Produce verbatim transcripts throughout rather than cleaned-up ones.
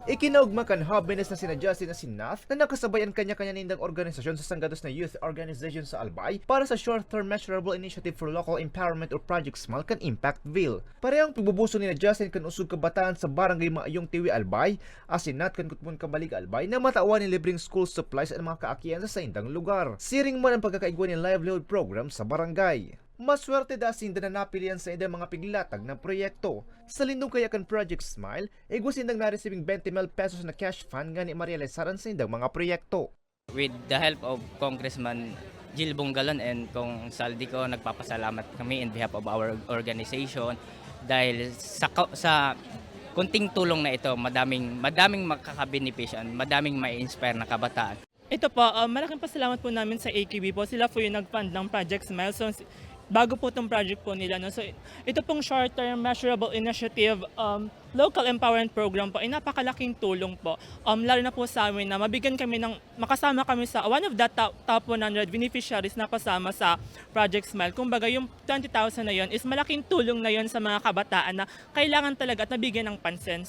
Ikinaugma kan Habenes na sina Justin asin Nath na nakasabay an kanya-kanya nindang organisasyon sa sanggados na youth organization sa Albay para sa Short-Term Measurable Initiative for Local Empowerment o Project SMILE kan Impactville. Parehong pigbubuso nina Justin kan Usog Kabataan sa Barangay Maayong Tiwi, Albay, asin Nath kan Kutbon Kabaliga, Albay, na matawan nin libreng school supplies an mga kaakian sa saindang lugar. Siring man an pagkakaigwa nin livelihood program sa barangay. Maswerte daa sinda na napili an saindang mga piglatag na proyekto. Sa lindong kaya kan Project SMILE, igwa sindang naresibing twenty mil pesos na cash fund ngani marealisar an saindang mga proyekto. With the help of Congressman Jill Bongalon and Cong Saldico, nagpapasalamat kami in behalf of our organization dahil sa, ka- sa kunting tulong na ito, madaming, madaming makakabenepisyo, madaming mai-inspire na kabataan. Ito po, ah, malaking pasalamat po namin sa A K B po. Sila po yung nag-fund ng Project Smile. So, s- bago po itong project po nila. No? So, ito pong short-term measurable initiative, um, local empowerment program po ay napakalaking tulong po. Um, lalo na po sa amin na mabigyan kami ng, makasama kami sa one of the top, top one hundred beneficiaries na kasama sa Project Smile. Kumbaga yung twenty thousand na yon is malaking tulong na yon sa mga kabataan na kailangan talaga at nabigyan ng pansin.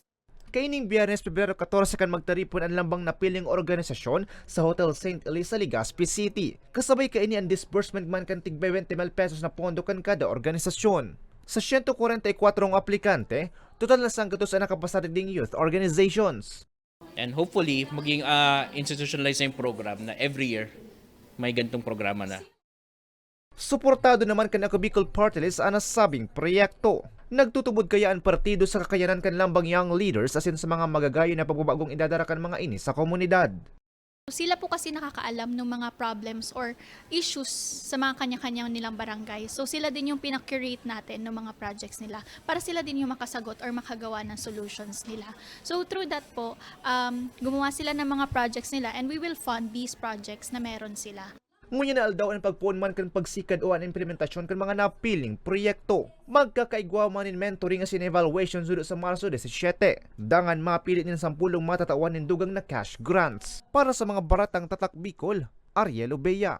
Kaining Biyernes, Pebrero katorse, kan magtaripon an lambang napiling organisasyon sa Hotel Saint Elisa, Legazpi City. Kasabay kaini an disbursement man kan tig twenty mil pesos na pondo kan kada organisasyon. Sa siyento kwarenta y kwatro ang aplikante, total na sanggatos an nakapasar digding youth organizations. And hopefully, maging ah, institutionalized na yung program na every year may gantong programa na. Suportado naman kan Ako Bicol Party List an nasabing proyekto. Nagtutubod kaya an partido sa kakayanan kan lambang young leaders asin sa mga magagayon na pagbabagong idadara kan mga ini sa komunidad? Sila po kasi nakakaalam ng mga problems or issues sa mga kanya-kanya nilang barangay. So sila din yung pinag-curate natin ng mga projects nila para sila din yung makasagot or makagawa ng solutions nila. So through that po, um, gumawa sila ng mga projects nila and we will fund these projects na meron sila. Ngunyan na aldaw an pagpoon man kan pagsikad o an implementasyon kan mga napiling proyekto. Magkakaigwa man nin mentoring asin evaluation sudo sa Marso disisiete. Dangan mapili nin sampulong matatawan nin dugang na cash grants. Para sa mga baratang Tatak Bicol, Ariel Obeya.